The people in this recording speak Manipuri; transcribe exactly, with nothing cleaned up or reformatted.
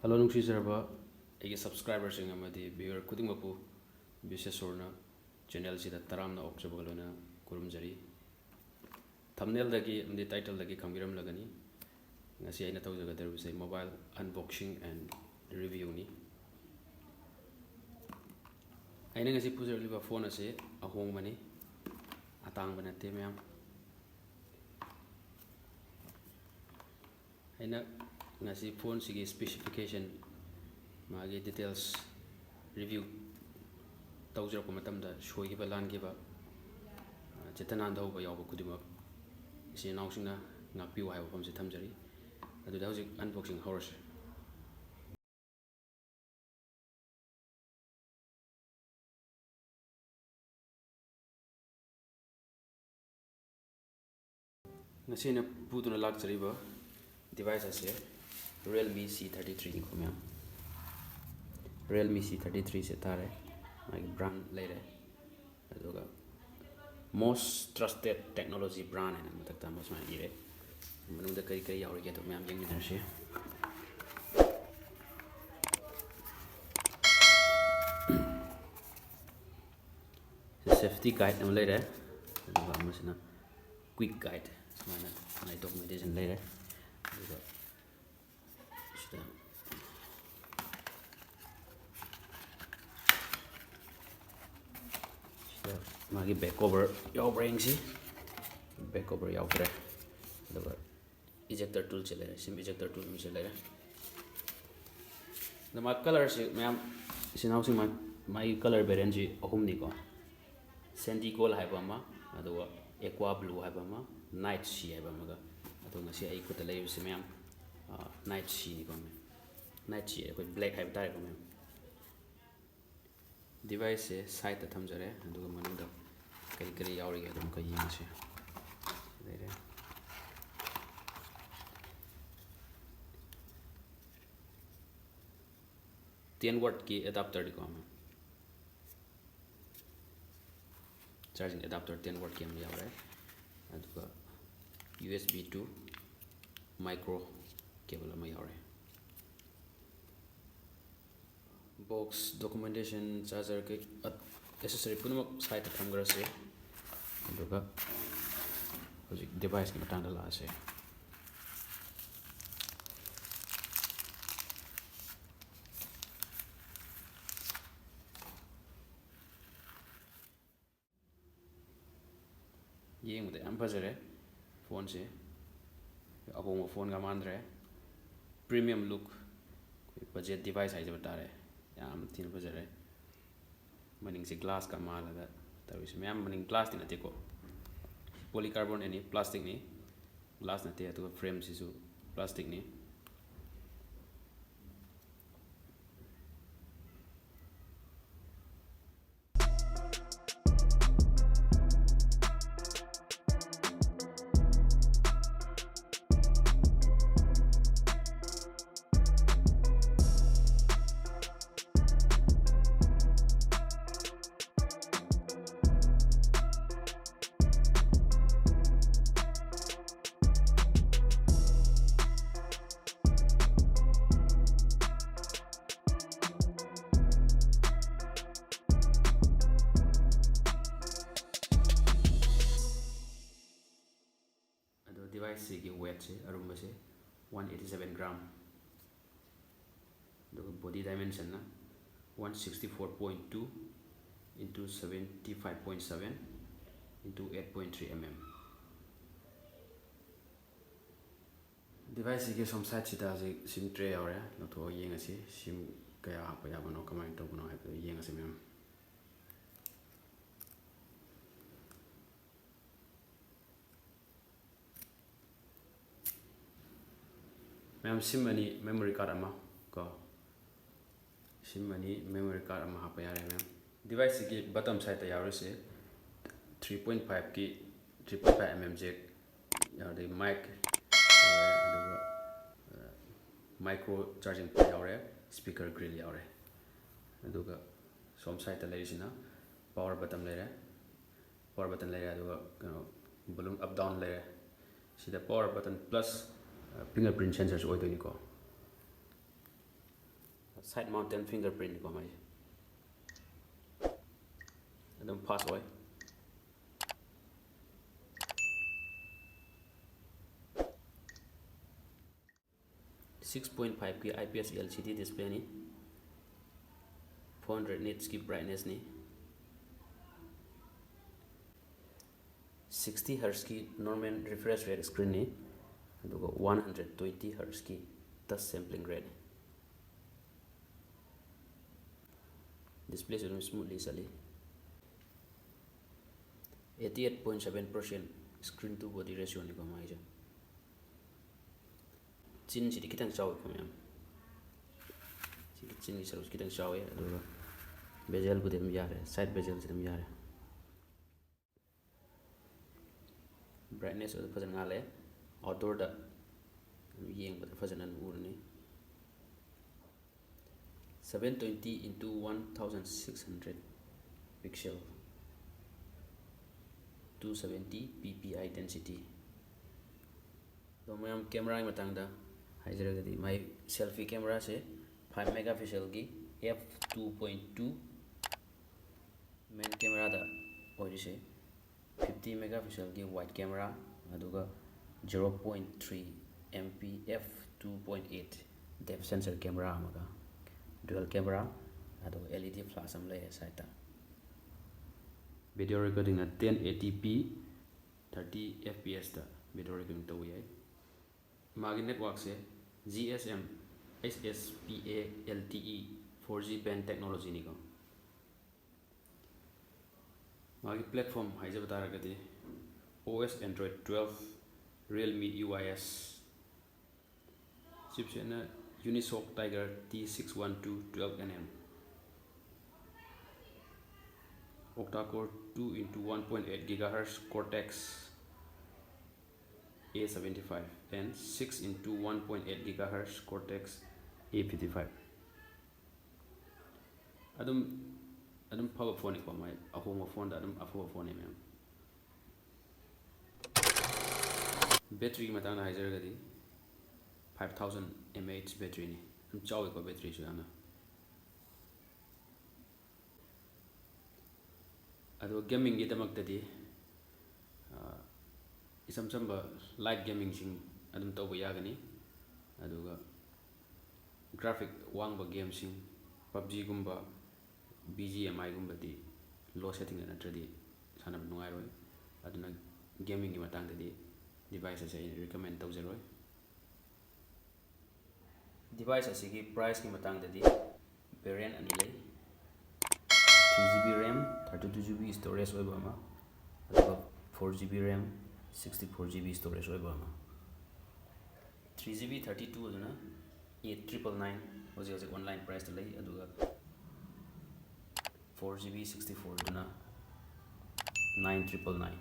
Hello, ꯅꯨꯡꯁꯤꯖꯔꯕ ꯑꯩꯒꯤ subscriberꯁꯤꯡ ꯑꯃꯗꯤ viewer ꯈꯨꯗꯤꯡꯃꯛꯄꯨ ꯕꯤꯁꯦꯁꯣꯔꯅ channelꯁꯤꯗ ꯇꯔꯥꯝꯅ ꯑꯣꯛꯆꯕꯒ ꯂꯣꯏꯅꯅ ꯈꯨꯔꯨꯝꯖꯔꯤ꯫ Thumbnailꯗꯒꯤ ꯑꯃꯗꯤ titleꯗꯒꯤ ꯈꯪꯕꯤꯔꯝꯂꯒꯅꯤ, ꯉꯁꯤ ꯑꯩꯅ ꯇꯧꯖꯒꯗꯧꯔꯤꯕꯁꯦ mobile unboxing and reviewꯅꯤ꯫ ꯑꯩꯅ ꯉꯁꯤ ꯄꯨꯖꯔꯛꯂꯤꯕ phone ꯑꯁꯤ ꯑꯍꯣꯡꯕꯅꯤ, ꯑꯇꯥꯡꯕ ꯅꯠꯇꯦ ꯃꯌꯥꯝ꯫ ꯑꯩꯅ ꯉꯁꯤ phoneꯁꯤꯒꯤ specification, ꯃꯥꯒꯤ details review ꯇꯧꯖꯔꯛꯄ ꯃꯇꯝꯗ ꯁꯣꯏꯈꯤꯕ ꯂꯥꯟꯈꯤꯕ, ꯑ, ꯆꯤꯠꯇ ꯅꯥꯟꯗꯍꯧꯕ ꯌꯥꯎꯕ ꯈꯨꯗꯤꯡꯃꯛ ꯏꯆꯤꯟ ꯏꯅꯥꯎꯁꯤꯡꯅ ꯉꯥꯛꯄꯤꯌꯨ ꯍꯥꯏꯕ ꯋꯥꯐꯝꯁꯤ ꯊꯝꯖꯔꯤ꯫ ꯑꯗꯨꯗꯤ ꯍꯧꯖꯤꯛ unboxing ꯍꯧꯔꯁꯤ꯫ ꯉꯁꯤ ꯑꯩꯅ ꯄꯨꯗꯨꯅ ꯂꯥꯛꯆꯔꯤꯕ device ꯑꯁꯦ Realme C thirty threeꯅꯤꯀꯣ ꯃꯌꯥꯝ꯫ Realme C thirty threeꯁꯦ ꯇꯥꯔꯦ, ꯃꯥꯒꯤ brand ꯂꯩꯔꯦ, ꯑꯗꯨꯒ most trusted technology brand ꯍꯥꯏꯅ ꯃꯊꯛꯇ ꯑꯃ ꯁꯨꯃꯥꯏꯅ ꯏꯔꯦ꯫ ꯃꯅꯨꯡꯗ ꯀꯔꯤ ꯀꯔꯤ ꯌꯥꯎꯔꯤꯒꯦ ꯑꯗꯨ ꯃꯌꯥꯝ ꯌꯦꯡꯃꯤꯟꯅꯔꯁꯤ꯫ Safety guide ꯑꯃ ꯂꯩꯔꯦ, ꯑꯗꯨꯒ ꯑꯃꯁꯤꯅ quick guide, ꯁꯨꯃꯥꯏꯅ ꯃꯥꯒꯤ documentation ꯂꯩꯔꯦ꯫ ꯑꯗꯨꯒ ꯁꯤꯗ, ꯁꯤꯗ ꯃꯥꯒꯤ back cover ꯌꯥꯎꯕ꯭ꯔꯥ ꯌꯦꯡꯁꯤ꯫ Back cover ꯌꯥꯎꯗ꯭ꯔꯦ꯫ ꯑꯗꯨꯒ ejector toolꯁꯦ ꯂꯩꯔꯦ, sim ejector tool ꯑꯃꯁꯨ ꯂꯩꯔꯦ꯫ ꯑꯗꯣ ꯃꯥ colourꯁꯤ ꯃꯌꯥꯝ, ꯏꯆꯤꯟ ꯏꯅꯥꯎꯁꯤꯡ, ꯃꯥ-, ꯃꯥꯒꯤ colour variantꯁꯤ ꯑꯍꯨꯝꯅꯤꯀꯣ, sandy gold ꯍꯥꯏꯕ ꯑꯃ, ꯑꯗꯨꯒ aqua blue ꯍꯥꯏꯕ ꯑꯃ, night sea ꯍꯥꯏꯕ ꯑꯃꯒ꯫ ꯑꯗꯣ ꯉꯁꯤ ꯑꯩ ꯈꯨꯠꯇ ꯂꯩꯔꯤꯕꯁꯤ ꯃꯌꯥꯝ, ꯑ, night seaꯅꯤꯀꯣ ꯃꯌꯥꯝ, night sea ꯑꯩꯈꯣꯏ black ꯍꯥꯏꯕ ꯇꯥꯔꯦꯀꯣ ꯃꯌꯥꯝ꯫ Deviceꯁꯦ sideꯇ ꯊꯝꯖꯔꯦ, ꯑꯗꯨꯒ ꯃꯅꯨꯡꯗ ꯀꯔꯤ ꯀꯔꯤ ꯌꯥꯎꯔꯤꯒꯦ ꯑꯗꯨꯝ ꯑꯩꯈꯣꯏ ꯌꯦꯡꯉꯁꯤ꯫ ꯂꯩꯔꯦ꯫ Ten wattꯀꯤ adapterꯅꯤꯀꯣ, charging adapter ten wattꯀꯤ ꯑꯃ ꯌꯥꯎꯔꯦ, ꯑꯗꯨꯒ U S B to micro cable ꯑꯃ ꯌꯥꯎꯔꯦ꯫ Box, documentation, charger, ꯀꯩ ꯑꯦꯁꯦꯁꯔꯤ ꯄꯨꯝꯅꯃꯛ ꯁꯥꯏꯠꯇ ꯊꯝꯈ꯭ꯔꯁꯦ꯫ ꯑꯗꯨꯒ ꯍꯧꯖꯤꯛ ꯗꯤꯚꯥꯏꯁꯀꯤ ꯃꯇꯥꯡꯗ ꯂꯥꯛꯑꯁꯦ꯫ ꯌꯦꯡꯕꯗ ꯌꯥꯝ ꯐꯖꯔꯦ ꯐꯣꯟꯁꯦ꯫ ꯑꯍꯣꯡꯕ ꯐꯣꯟꯒ ꯃꯥꯟꯗ꯭ꯔꯦ꯫ ꯄ꯭ꯔꯤꯃꯤꯌꯝ ꯂꯨꯛ, ꯑꯩꯈꯣꯏ ꯕꯖꯦꯠ ꯗꯤꯚꯥꯏꯁ ꯍꯥꯏꯖꯕ ꯇꯥꯔꯦ꯫ ꯌꯥꯝ ꯊꯤꯅ ꯐꯖꯔꯦ꯫ ꯃꯅꯤꯡꯁꯦ ꯒ꯭ꯂꯥꯁꯀ ꯃꯥꯜꯂꯒ ꯇꯧꯔꯤꯁꯦ꯫ ꯃꯌꯥꯝ ꯃꯅꯤꯡ ꯒ꯭ꯂꯥꯁꯇꯤ ꯅꯠꯇꯦꯀꯣ, ꯄꯣꯂꯤꯀꯥꯔꯕꯣꯟ ꯑꯦꯅꯤ ꯄ꯭ꯂꯥꯁꯇꯤꯛꯅꯤ꯫ ꯒ꯭ꯂꯥꯁ ꯅꯠꯇꯦ꯫ ꯑꯗꯨꯒ ꯐ꯭ꯔꯦꯝꯁꯤꯁꯨ ꯄ꯭ꯂꯥꯁꯇꯤꯛꯅꯤ꯫ ꯑꯗꯣ ꯗꯤꯚꯥꯏꯁꯁꯤꯒꯤ ꯋꯦꯠꯁꯦ, ꯑꯔꯨꯝꯕꯁꯦ, one eighty seven gram꯫ ꯑꯗꯨꯒ body ꯗꯥꯏꯃꯦꯟꯁꯟꯅ one sixty four point two into seventy five point seven into eight point three mm꯫ ꯗꯤꯚꯥꯏꯁꯁꯤꯒꯤ ꯁꯣꯝ ꯁꯥꯏꯠꯁꯤꯗ ꯍꯧꯖꯤꯛ ꯁꯤꯝ ꯇ꯭ꯔꯦ ꯌꯥꯎꯔꯦ꯫ ꯂꯧꯊꯣꯛꯑꯒ ꯌꯦꯡꯉꯁꯤ, ꯁꯤꯝ ꯀꯌꯥ ꯍꯥꯞꯄ ꯌꯥꯕꯅꯣ, ꯀꯃꯥꯏꯅ ꯇꯧꯕꯅꯣ ꯍꯥꯏꯕꯗꯨ ꯌꯦꯡꯉꯁꯤ ꯃꯌꯥꯝ꯫ ꯃꯌꯥꯝ, ꯁꯤꯝ ꯑꯅꯤ, ꯃꯦꯃꯣꯔꯤ ꯀꯥꯔꯠ ꯑꯃ ꯀꯣ, ꯁꯤꯝ ꯑꯅꯤ, ꯃꯦꯃꯣꯔꯤ ꯀꯥꯔꯠ ꯑꯃ ꯍꯥꯞꯄ ꯌꯥꯔꯦ ꯃꯌꯥꯝ꯫ ꯗꯤꯚꯥꯏꯁꯁꯤꯒꯤ ꯕꯇꯝ ꯁꯥꯏꯠꯇ ꯌꯥꯎꯔꯤꯁꯦ three point five ꯀꯤ, three point five mm jack, ꯑꯗꯩ ꯃꯥꯏꯛ ꯌꯥꯎꯔꯦ, ꯑꯗꯨꯒ ꯃꯥꯏꯀ꯭ꯔꯣ ꯆꯥꯔꯖꯤꯡ ꯄꯣꯔꯠ ꯌꯥꯎꯔꯦ, ꯁ꯭ꯄꯤꯀꯔ ꯒ꯭ꯔꯤꯜ ꯌꯥꯎꯔꯦ꯫ ꯑꯗꯨꯒ ꯁꯣꯝ ꯁꯥꯏꯠꯇ ꯂꯩꯔꯤꯁꯤꯅ ꯄꯥꯋꯔ ꯕꯇꯝ ꯂꯩꯔꯦ, ꯄꯥꯋꯔ ꯕꯇꯟ ꯂꯩꯔꯦ, ꯑꯗꯨꯒ ꯀꯩꯅꯣ, ꯕꯣꯂꯨꯝ ꯑꯞ ꯗꯥꯎꯟ ꯂꯩꯔꯦ꯫ ꯁꯤꯗ power button plus fingerprint ꯁꯦꯟꯁꯔꯁꯨ ꯑꯣꯏꯗꯣꯏꯅꯤꯀꯣ꯫ Side mounted fingerprint ꯀꯣ ꯃꯥꯏꯁꯦ꯫ ꯑꯗꯨꯝ fast ꯑꯣꯏ꯫ Six point five K I P S L C D display ꯅꯤ꯫ Four hundred nits ꯀꯤ brightness ꯅꯤ꯫ Sixty hertz ꯀꯤ normal refresh rate screen ꯅꯤ꯫ ꯑꯗꯨꯒ one hundred twenty hertz ꯀꯤ touch sampling rate ꯅꯤ꯫ Display ꯁꯨ ꯑꯗꯨꯝ smoothly ꯆꯠꯂꯤ꯫ Eighty eight point seven percent screen to body ratio ꯅꯤꯀꯣ ꯃꯥꯒꯤꯁꯦ꯫ ꯆꯤꯟꯁꯤꯗꯤ ꯈꯤꯇꯪ ꯆꯥꯎꯋꯤꯀꯣ ꯃꯌꯥꯝ꯫ ꯁꯤꯒꯤ ꯆꯤꯟꯒꯤ ꯁꯔꯨꯛꯁꯤ ꯈꯤꯇꯪ ꯆꯥꯎꯋꯤ, ꯑꯗꯨꯒ bezel ꯕꯨꯗꯤ ꯑꯗꯨꯝ ꯌꯥꯔꯦ, side bezel ꯁꯤ ꯑꯗꯨꯝ ꯌꯥꯔꯦ꯫ Brightness ꯑꯗꯨ ꯐꯖꯅ ꯉꯥꯜꯂꯦ꯫ Outdoor ꯗ ꯌꯦꯡꯕꯗ ꯐꯖꯅ ꯑꯗꯨꯝ ꯎꯔꯅꯤ꯫ Seven twenty into one thousand six hundred pixel, two seventy P P I density꯫ ꯑꯗꯣ ꯃꯌꯥꯝ camera ꯒꯤ ꯃꯇꯥꯡꯗ ꯍꯥꯏꯖꯔꯒꯗꯤ, ꯃꯥꯏ selfie camera ꯁꯦ five megapixel ꯒꯤ f two point two main camera ꯗ ꯑꯣꯏꯔꯤꯁꯦ, fifty megapixel ꯒꯤ wide camera, ꯑꯗꯨꯒ zero point three MP f two point eight depth sensor camera ꯑꯃꯒ, dual camera, ꯑꯗꯨꯒ L E D flash ꯑꯃ ꯂꯩꯔꯦ side ꯇ꯫ Video recording ꯅ ten eighty P thirty F P S ꯇ video recording ꯇꯧꯕ ꯌꯥꯏ꯫ ꯃꯥꯒꯤ network say G S M H S P A L T E four G band technology ꯅꯤꯀꯣ꯫ ꯃꯥꯒꯤ platform ꯍꯥꯏꯖꯕ ꯇꯥꯔꯒꯗꯤ, O S Android twelve, Realme U I S, chipset ꯅ Unisoc Tiger T six one two twelve N M, octa-core two into one point eight gigahertz Cortex A seventy five and six into one point eight gigahertz Cortex A fifty five꯫ ꯑꯗꯨꯝ, ꯑꯗꯨꯝ ꯐꯕ phone ꯅꯤꯀꯣ, ꯃꯥꯏ ꯑꯍꯣꯡꯕ phone ꯗ ꯑꯗꯨꯝ ꯑꯐꯕ phone ꯅꯤ ꯃꯌꯥꯝ꯫ Battery ꯒꯤ ꯃꯇꯥꯡꯗ ꯍꯥꯏꯖꯔꯒꯗꯤ, five thousand mAh battery ꯅꯤ꯫ ꯌꯥꯝ ꯆꯥꯎꯋꯤꯀꯣ ꯕꯦꯇ꯭ꯔꯤꯁꯨ ꯌꯥꯝꯅ꯫ ꯑꯗꯨꯒ ꯒꯦꯃꯤꯡꯒꯤꯗꯃꯛꯇꯗꯤ ꯏꯆꯝ ꯆꯝꯕ ꯂꯥꯏꯠ ꯒꯦꯃꯤꯡꯁꯤꯡ ꯑꯗꯨꯝ ꯇꯧꯕ ꯌꯥꯒꯅꯤ꯫ ꯑꯗꯨꯒ ꯒ꯭ꯔꯥꯐꯤꯛ ꯋꯥꯡꯕ ꯒꯦꯝꯁꯤꯡ, ꯄꯞꯖꯤꯒꯨꯝꯕ, ꯕꯤ ꯖꯤ ꯑꯦꯝ ꯑꯥꯏꯒꯨꯝꯕꯗꯤ ꯂꯣ ꯁꯦꯠꯇꯤꯡꯗ ꯅꯠꯇ꯭ꯔꯗꯤ ꯁꯥꯟꯅꯕ ꯅꯨꯡꯉꯥꯏꯔꯣꯏ꯫ ꯑꯗꯨꯅ ꯒꯦꯃꯤꯡꯒꯤ ꯃꯇꯥꯡꯗꯗꯤ ꯗꯤꯚꯥꯏꯁ ꯑꯁꯦ ꯑꯩꯅ ꯔꯤꯀꯃꯦꯟ ꯇꯧꯖꯔꯣꯏ꯫ ꯗꯤꯚꯥꯏꯁ ꯑꯁꯤꯒꯤ ꯄ꯭ꯔꯥꯏꯁꯀꯤ ꯃꯇꯥꯡꯗꯗꯤ ꯚꯦꯔꯤꯌꯦꯟ ꯑꯅꯤ ꯂꯩ꯫ Three G B RAM, thirty two G B storage ꯑꯣꯏꯕ ꯑꯃ, ꯑꯗꯨꯒ four G B RAM, sixty four G B storage ꯑꯣꯏꯕ ꯑꯃ꯫ Three G B thirty two ꯑꯗꯨꯅ eight triple nine ꯍꯧꯖꯤꯛ ꯍꯧꯖꯤꯛ ꯑꯣꯟꯂꯥꯏꯟ ꯄ꯭ꯔꯥꯏꯁꯇ ꯂꯩ, ꯑꯗꯨꯒ four G B sixty four ꯑꯗꯨꯅ nine triple nine꯫